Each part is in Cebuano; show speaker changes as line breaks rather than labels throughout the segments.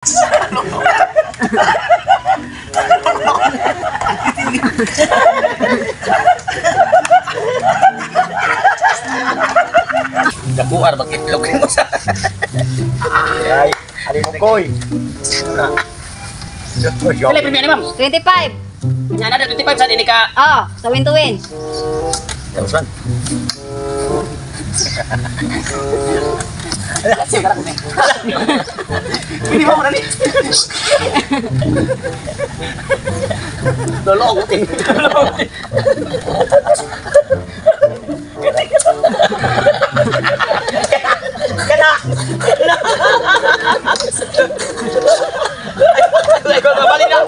Dakuar bagitlog mo sa.
Ay, ali mo koy.
Pila premium ni ma'am?
25.
Nya na 25 sa dinhi ka.
Oh, sa win to win.
Thousand. Hindi mo na ni. Lolo ko tin.
Kana.
Ikaw ka balik na.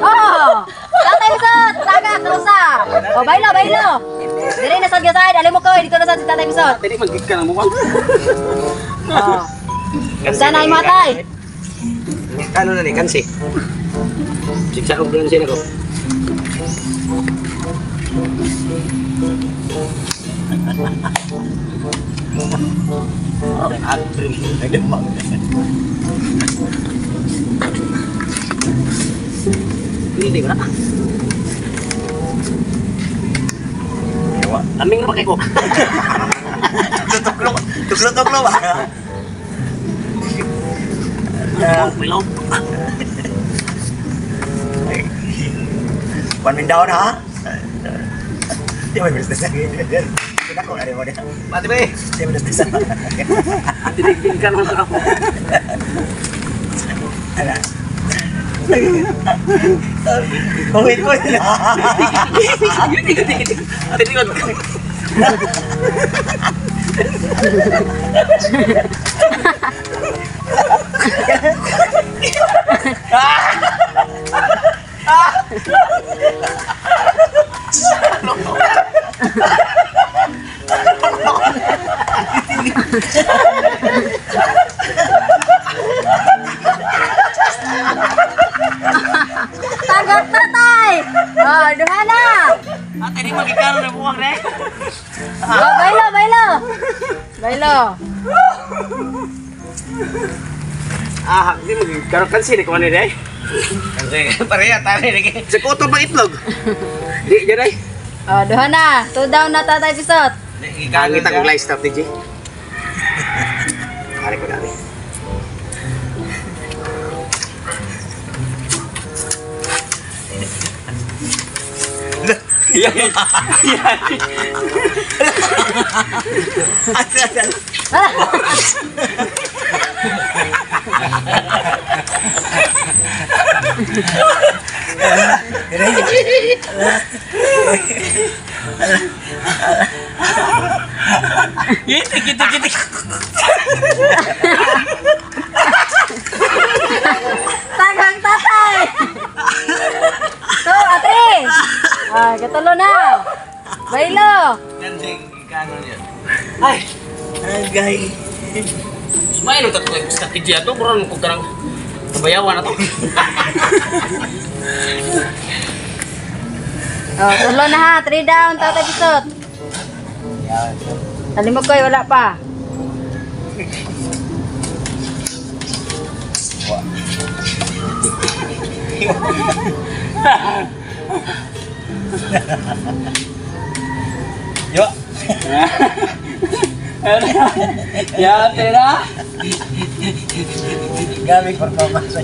Oh! Tatay Bisot! Taga, karusa! Oh, baylo, baylo! Dire na sad side, alam mo ko, dito na sad si Tatay Bisot.
Dili man gid ka ng muwang.
Oh. Sana ay matay.
Kano na ni kansi. Siksa ko kansi nako. Hindi ba na? Aming na ba kayo?
Tuklo, tuklo, tuklo ba?
May law.
One min down ha? Di mo bilis na sa Pinako na rin mo niya.
Pati ba eh?
Di mo bilis na sa
Tinigting ka naman ako.
Ala. Wait, wait.
Titig, titig. Titig.
Tagak tatay! Oh, duha na!
Ate, di magkikaro na buwang na eh.
Oh, baylo, baylo! Baylo.
Ah, di magkikaro kansi ni kuha ni day.
Kasi pareha tali lagi.
Sa kuto pa itlog. Di, dyan ay.
Oh, duha na. Two down na Tatay Bisot.
Kangit akong live strategy. Pare ko dali. Yan. Yan.
Asa asa.
Gitik, gitik, gitik.
Tagang tatay! Two, ah, three! Ah, katulo na. Baylo.
Ay,
Agay.
Smile utak ko strategy ato, buron ko karang kabayawan ato.
Oh, tulo na ha. Three down, Tatay Bisot. Alam mo koy, wala pa.
Yo.
Ya, tera.
Gabi performance.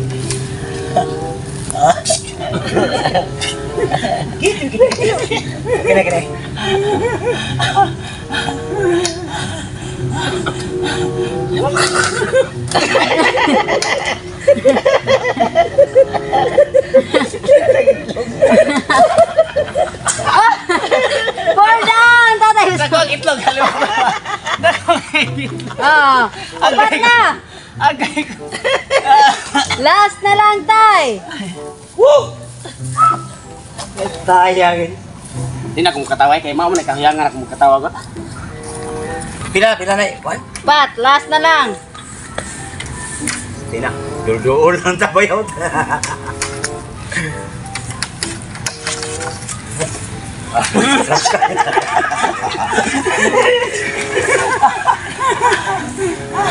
Gitu gitu. Kene kene.
Four down, Tatay Bisot.
Dako ang itlog halim. Dako ang itlog.
Oh, apat na.
Agay ko.
Last na lang, Tay.
Woo!
Tayangin.
Di na akong kataway kay mao man nakahiyangan akong katawa ko.
Pila pila na one.
Pat, last na lang.
Pila. Duduol lang tabayaw.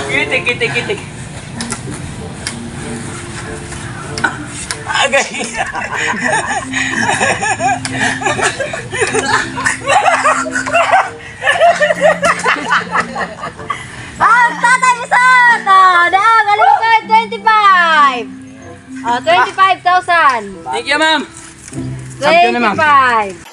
Gitik, gitik, gitik. Tagay.
Ah, Tatay Bisot! Oh, daang, alam mo kayo, 25! Oh, 25,000.
Thank you, ma'am.
25.